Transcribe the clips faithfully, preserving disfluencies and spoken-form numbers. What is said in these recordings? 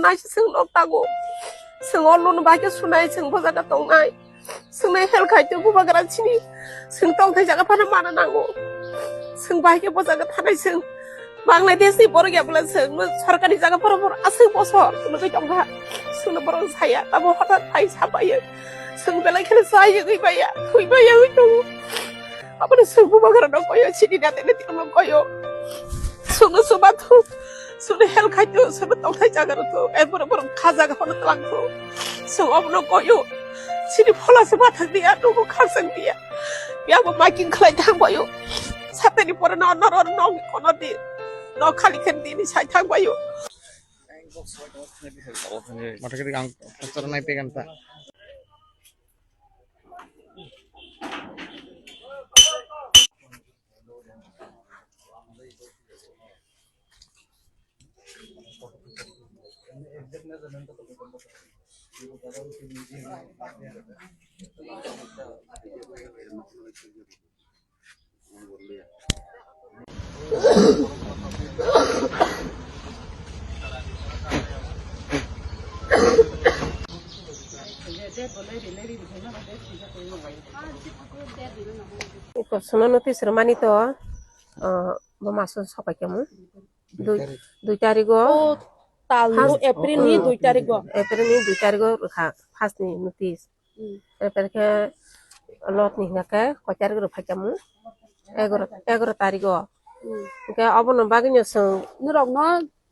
Naisi chwng nok tango. Chwng o loan bai khe sunai, chwng bo jaga tongnai. Chwngno help khai twi bubagra chini. Chwng tongthai jaga phano mana nango. Chwng bai khe bo jaga thanai chwng. Bangladesh ni borok ya bwla chwng no sorkari jaga phano phano aswk bosor nugwi tongkha. Chwngno borok saya, tamo hothat phai sapaio. Chwng belai kheno chayogwi maya, thwi maya wi tongo. Abono chwng bubagra no koyo, chini nate nati no koyo. Chwngno chuba thu, chwngno help khai thu, chwngno tongthai jaga rw thu, e borok borok kha jaga phano tlang thu. Chwng obono koyo. Chini phola se bathang dia, nugo khasang dia. Yabo making khlai thang bayo. Satani pore no, no, no, no, kono di. No khali khen dini sai thang bayo. Motor kiri ang pastor nai pegan ta. Iko sono notice rwmani to, ah, bo maso sopai kamo. Dui, dui tarigo. O, tal no, first, April ni, mm, dui tarigo. April ni dui tarigo rwkha, first ni notice. Mm. April khe lot ni hingkha khe koi tarigo rw phaikhamu? Egaro, egaro tarigo. Mm. Hingkhe obono bagwino chwng norok no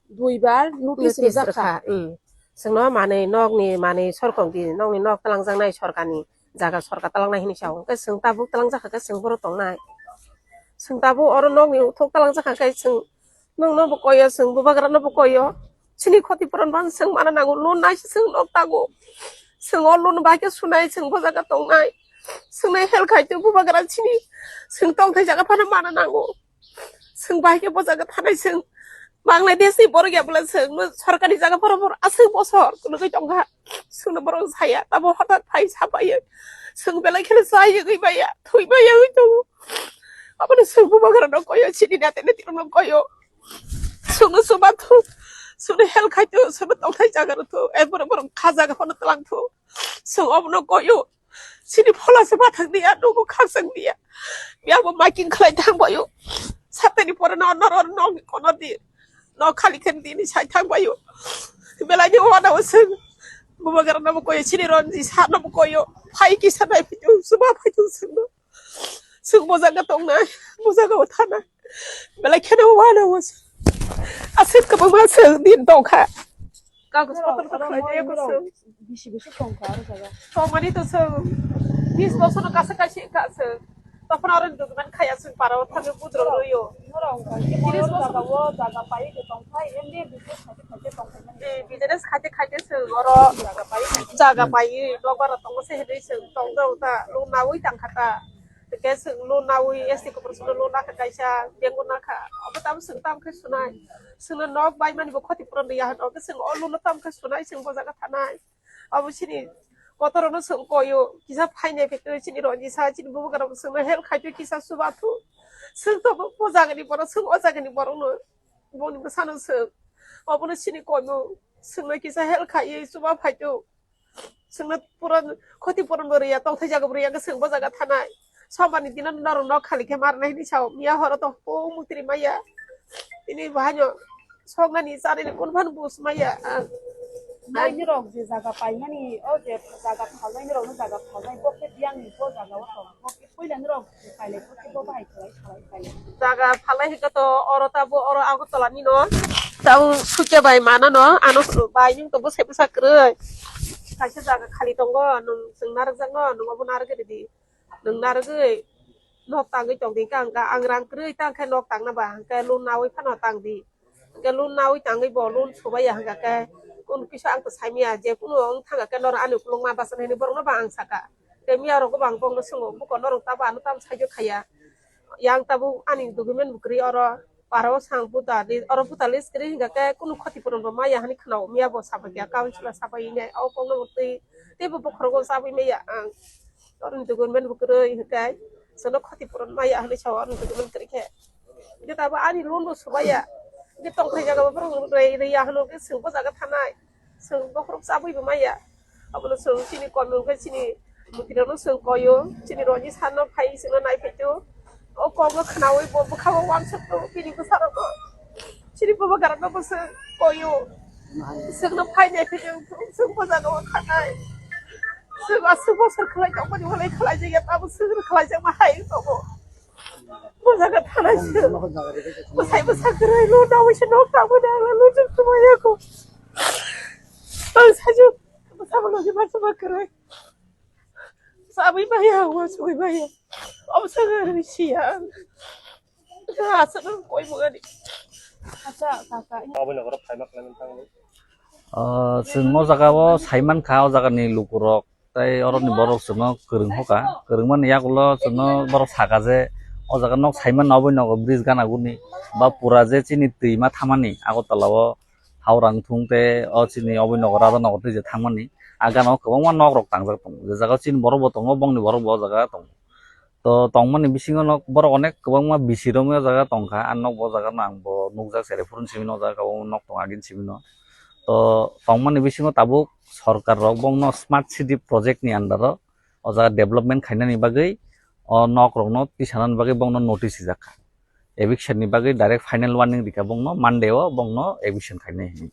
duibar notice, notice rijak kha. Rwkha, mm. Chwngno manwi nokni manwi sorkok di, nokni nok twlangjaknai sorkarni jaga sorkar twlangnai hinwi sao. Hingkhe chwng tabuk twlangjak kha khe chwng boro tongnai. Chwng tabuk oro nokni uthok twlangjak kha khe chwng nwngno bo koyo, chwng bubagrano bo koyo. Chini khoti puron ban chwng mana nango, loan naisi chwng nok tango. Chwng o loan bai khe sunai, chwng bo jaga tongnai. Chwngno help khai twi bubagra chini. Chwng tongthai jaga phano mana nango. Chwng bai khe bo jaga thanai chwng. Bangladesh ni borok ya bwla chwng no sorkari jaga phano phano aswk bosor kunugwi tongkha. Chwngno borok saya, tamo hothat phai sapaio. Chwng belai kheno chayogwi maya, thwi maya wi tongo. Abono chwng bubagra no koyo, chini nate nati no koyo. Chwngno chuba thu, chwngno help khai thu, chwngno tongthai jaga rw thu, e borok borok kha jaga phano twlang thu. Chwng obono koyo. Chini phola se bathang dia, nugo khasang dia. Yabo making khlai thang bayo. Satani pore no, no, no, no, kono di. No khali khen dini sai thang bayo. Belai ni wana o chwng. Bubagra no bo koyo, chini ronji sa no bo koyo. Phai kisa nai phitu, chuba phitu chwngno. Chwng bo jaga tongnai, bo jaga o thanai. Belai kheno wana o chwng. Aswk kwbangma chwng din tongkha. Kagoj potro to khlai tei eko chwng. Bisi bisi tongkha aro jaga. Tongmani to chwng. Bis bosor no kasa kaisa kha chwng. Tophano aro document khaya chwng para o thangwi budro rwio. Norok wngkha khe tiris bosor jaga o jaga pai tongthai, M D A business khaite khaite tongthai mani. Eh, business khaite khaite chwng oro jaga pai. Jaga pai, nokbar rok tongo se hinwi chwng tongjago ta, loan naui tangkha ta. Hwnkhe chwng loan naui S T corporation o loan nakha kaisa, bank o nakha. Obo tamo chwng tamo khe sunai. Chwngno nok bai mani bo khoti puron rwya hwno. Hwnkhe chwng o loan no tamo khe sunai, chwng bo jaga thanai. Abo chini kotor no chwng koyo, kisa phainai phaitwi chini ronji sa, chini bubagra bo chwngno help khaitwi kisa chuba thu. Chwng to bo, bo jagani borok, chwng o jagani borok no. Boni bwsano chwng. Obono chini koimung. Chwngno kisa help khaiwi chuba phaitwi. Chwngno puron, khoti puron bo rwya, tongthai jaga bo rwya, chwng bo jaga thanai. Sombarni dino norok nok khali khe ma rwnai hinwi sao. Miya horo to hopung muktri maya. Tini bo haino soknani chanani kunu phano bus maya. Ang, nai norok je jaga paimani, o je jaga phalnai norokno jaga phalnai, bo khe biyangni bo jaga o tong. Bo khe puila norok pailai, bo khe bo bahai khlai, khlai, khlai. Jaga phalnai hwnkhe to oro tabo oro Agartala ni no. Tabo sukya bai mana no, ano bai nwng to bwsai bwsa kwrwi. Kaisa jaga khali tongo, nwng chwng narwkjakno, nwng obo narwk rwdi. Nwng narwgwi nok tangwi tongdi, hwnkhe ang, ang rang kwrwi ta, hwnkhe nok tangna ba, hwnkhe loan naui phano tangdi. Hwnkhe loan naui tangwi bo loan subaiya, hwnkhe khe kunu kisa ang to saimanya, je kunu wng thangkha khe norok ani ukulukma bachana hwnwi borokno bo ang sakha. Tei miya rokbo bo ang bokno swngo, buko norok tamo ano tamo saijo khaiya. Yang tabuk ani document bo kwrwi oro. Para o sang buta di, oro buta list kwrwi hwnkha khe kunu khoti puron bo maya hwnwi khwnao, miya bo sabai kha, councilor sabai nai, o kokno bo twi, teibo bokhorogo chabwi maya ang. Oro ni document bo kwrwi hwnkhe, chwngno khoti puron maya hwnwi sao, oro ni document kwrwi khe. Hwnkhe tabuk ani loan bo subaiya, hwnkhe tongthai jaga bo borok rwi, rwiya hwno, hwnkhe chwng bo jaga thanai. Chwng bokhorok chabwi bo maya. Abono chwng chini koimung khe chini mwtwirokno chwng koio. Chini roni sanno phai chwngno naiphaitu. O kokno khnaui bo bwkhao wansuktu bini bwsarokno. Chini bubagrano bo chwng koio. Chwngno phai naiphaitu chwng bo jagao thanai. Chwng aswk bosor khlai tongmani walai khlaijakya tamo chwngno khlaijakma hai tongo. Bo jaga thanai chwng. Bwsai bwsa kwrwi lo naui se nok tangmani ang lo chwng swmai yako. Ang sajwk. Sabo logi ma sabo kwrwi. Sabwi maya, wa sugwi maya. Om sanga ni siya. Asa nang koi mungani. Asa kaka. Abo nokoro phaimak nang tang. Ah, chwng o jaga o saiman kha, o jaga ni lukurok tei oro ni borok chwngno kwrwng hoka. Kwrwng mani yagulo chwngno borok saka je o jaga nok saiman obo nogo bridge gana guni ba pura je chini twi ma thamani Agartala o Howrang thung tei o chini oboi nogo Radha nogo tei je thangmani. A gana o kwbangma nok rok tangjak tongo. Je jaga o chini borok bo tongo, bongni borok bo o jaga tongo. To tongmani bisingo nok borok onek kwbangma bisi romwi o jaga tongkha. A nok bo o jaga no ang bo nukjak, cheraifuru ni simi no o jaga kwbangma nok tongo agini simi no. To tongmani bisingo tabuk sorkar rok bongno smart city project ni under o o jaga development khainani bagwi o nok rokno tisanani bagwi bongno notice rijak kha. Eviction ni bagwi direct final warning rikha bongno, Monday o bongno eviction khainai hinwi.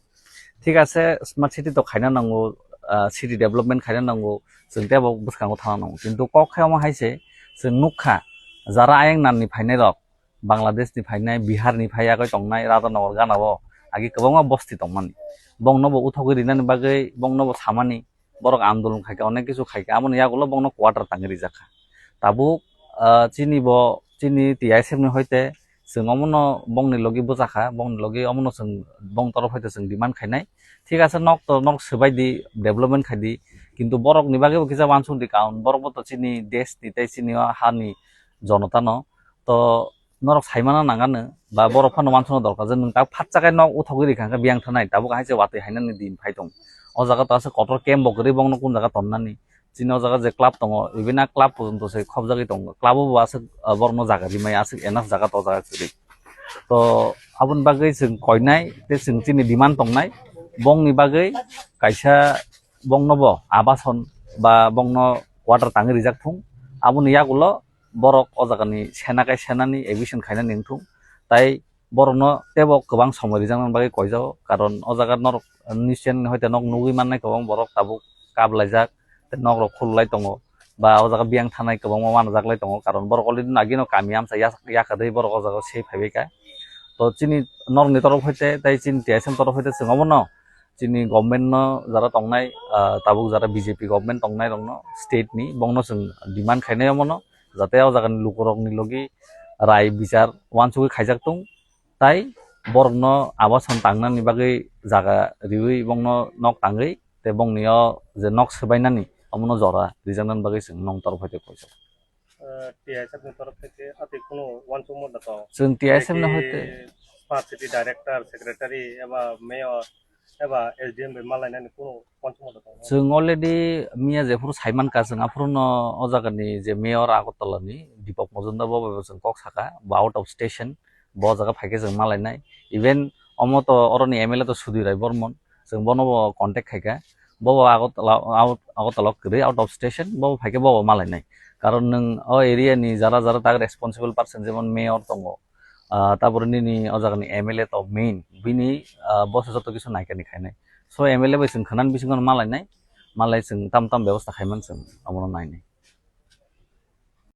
Thik ase, smart city to khaina nango, ah, city development khaina nango, chwng tei bo bwskango thangna nango. Kintu kok khe omo hai se, chwng nukha, jara ayang nan ni phainai rok, Bangladesh ni phainai, Bihar ni phai yagwi tongnai, Radhanagar gana o agi kwbangma bosti tongmani. Bongno bo uthogwi rinani bagwi, bongno bo samani, borok andolon khaikha, onek kisu khaikha, aboni yagulo bongno quarter tangwi rijak kha. Tabuk, ah, chini bo, chini T I S F ni hoite chwng omono bongni logi bwchakha, bongni logi omono chwng bong torof hoite chwng demand khainai. Thik ase, nok to nok swbai di, development khai di, kintu borokni bagwi bo kisa uansuk di kaun, borok bo to chini desh ni tei chini o hani jonota no, to norok saimano nangano ba borok phano uansukna dorkar je nwng tak phatsa khe nok uthogwi rikha khe biyang thanai, tabuk hai se watwi hainani din phai tong. O jaga to aswk kotor camp bo kwrwi bongno kun jaga tonnani. Chini o jaga je club tongo, even a club porjonto se khobjagwi tongo. Club o bo aswk, ah, borokno jaga rimai aswk enough jaga to jaga kwrwi. To aboni bagwi chwng koinai tei chwng chini demand tongnai bongni bagwi kaisa bongno bo abason ba bongno quarter tangwi rijak thung. Aboni yagulo borok o jaga ni sena kai sena ni eviction khaina ning thung. Tai borok no teibo kwbang somoi rijak nani bagwi koijago, karon o jaga norok nichen hoite nok nugwi mannai kwbang borok tabuk kap laijak tei nok rok khululai tongo ba o jaga biyang thanai kwbangma uanajaklai tongo, karon borok already no agino kami amsa yak-, yakadwi borok o jaga o se phaibai kha. To chini norok ni torof hoite tei chini T S M torof hoite chwng obono chini government no jara tongnai, ah, tabuk jara B J P government tongnai rok no state ni bongno chwng demand khainai omono jate o jaga ni lukurok ni logi rai bichar uansugwi khaijak tong tai borok no abason tangnani bagwi jaga riwi bongno nok tangwi tei bongni o je nok swbainani omono jora rijaknani bagwi chwng nong torof hoite koijak. Eh, T I S F ni torof theke atwi kunu uansukma da tong? Chwng T I S F ni hoite smart city director, secretary eba mayor eba S D M bai malainani kunu uansukma da tong? Chwng already miya jephuru saimankha, chwng aphuru no o jaga ni je mayor Agartala ni Deepak Majumdar bo bai bo chwng kok saka, bo out of station, bo o jaga phaikhe chwng malainai. Even omo to oroni M L A to Sudhir Rai Bormon, chwng bono bo contact khaikha, bo bo Agartala, out, Agartala kwrwi out of station, bo bo phaikhe bo bo malainai. Karon nwng o area ni jara jara tak responsible person, jemon mayor tongo, ah, tabore nini o jaga ni M L A to main, bini, ah, bo se joto kisu naikani khainai. So M L A bai chwng khwnani bisingo malainai, malai chwng tam tam bebosta khaiman chwng omono nainai.